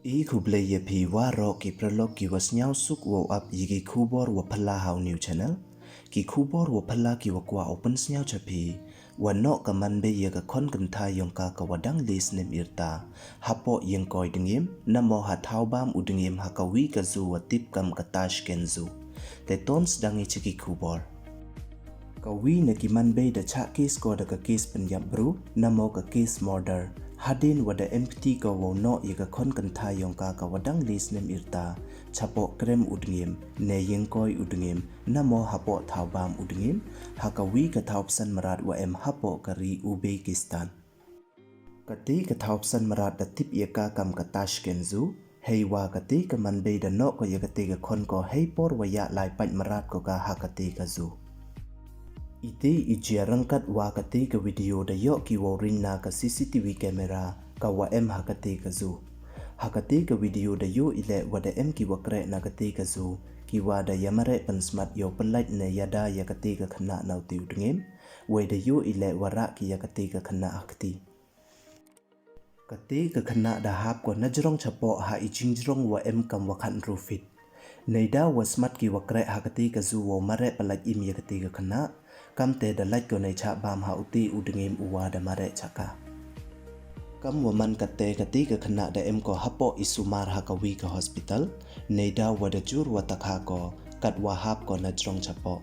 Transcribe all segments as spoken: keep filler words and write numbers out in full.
I khublei ya phi waroh ki paralok ki wa sniawsuk wow ap ya ki khubor wa phylla ha u new channel. Ki khubor wa phylla ki wa kwah u pynsniaw cha phi, wa noh ka manbei ya ka khon kynthai yong ka ka wa dang le snem yrta hapoh yingkoi dngiem, namo ha thaw bam u dngiem ha ka wi ka zoo wa tip kam ka Tashkent Zoo. Te ton sdang i cha ki khubor. Ka wi na ki manbei da chah case ko da ka case pynyap bru, namo ka case murder, hadien wa da em kti ko wow noh ya ka khon kynthai yong ka ka wa dang le snem yrta chapoh krem u dngiem, ne yingkoi u dngiem, namo hapoh thaw bam u dngiem, ha ka wi ka thaw psan mrad wa em hapoh ka ri Uzbekistan. Kate ka thaw psan mrad da tip ya ka kam ka Tashkent Zoo, hei wa kate ka manbei da noh ko ya kate ka khon ko hei por wa ya lai pait mrad ko ka ha kate ka zoo. Ite i jia ryngkat wa kate ka video da yoh ki wow ring na ka C C T V camera ka wa em ha kate ka zoo. Ha kate ka video da yoh i leh wa da em ki wa kreh na kate ka zoo, ki wa da ya mareh pynsmat yow pynlait ne yada ya kate ka khynnah na ute u dngiem, wei da yoh i leh wa rah ki ya kate ka khynnah ha kti. Kate ka khynnah da hap ko na jrong chapoh ha i jingjrong wa em kam wa khatynru feet. Neida wa smat ki wa kreh ha kate ka zoo wow mareh pynlait im ya kate ka khynnah, kamte da lait ko nei chah bam ha ute u dngiem u wa da mareh cha ka. Kam wa man kate, kate ka khynnah da em ko hapoh i sumar ha ka wi ka hospital, neida wa da jur wa takha ko, kat wa hap ko na jrong chapoh.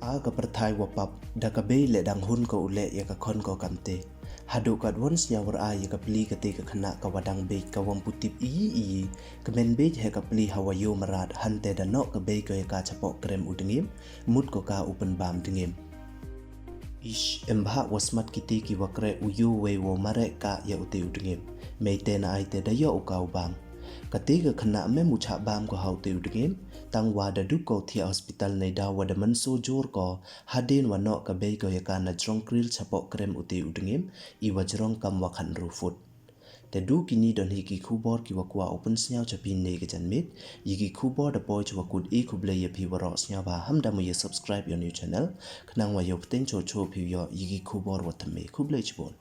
A ka pyrthai wa pap, da ka bei le dang hun ko u leh ya ka khon ko kamte. Haduh kat won sniaw wa ra ya ka pli kate ka khynnah ka wa dang beit ka wam pu tip iyi iyi, ka men beit he ka pli ha wa yoh mrad, hante da noh ka bei ko ya ka chapoh krem u dngiem, mut ko ka u pynbam dngiem. Ish, em bha wa smat kite ki wa kreh u yoh wei wow mareh ka ya ute u dngiem. Mei te na ai te da yoh u ka u bam. Kate ka khynnah mem u chah bam ko ha ute u dngiem, tang wa da duk ko thiah hospital neida wa da mynsaw jur ko, hadien wa noh ka bei ko ya ka na jrong kril chapoh krem ute u dngiem, i wa jrong kam wa khatynru foot. Te du kini don hi ki khubor ki wa kwah u pynsniaw cha phi ne ka janmiet, ya ki khubor da poi cha wa kut, i khublei ya phi waroh, sniawbha ham da mo ya subscribe ya u new channel, khnang wa yow pteng cho cho phi yoh ya ki khubor wa thymme. Khublei chibun.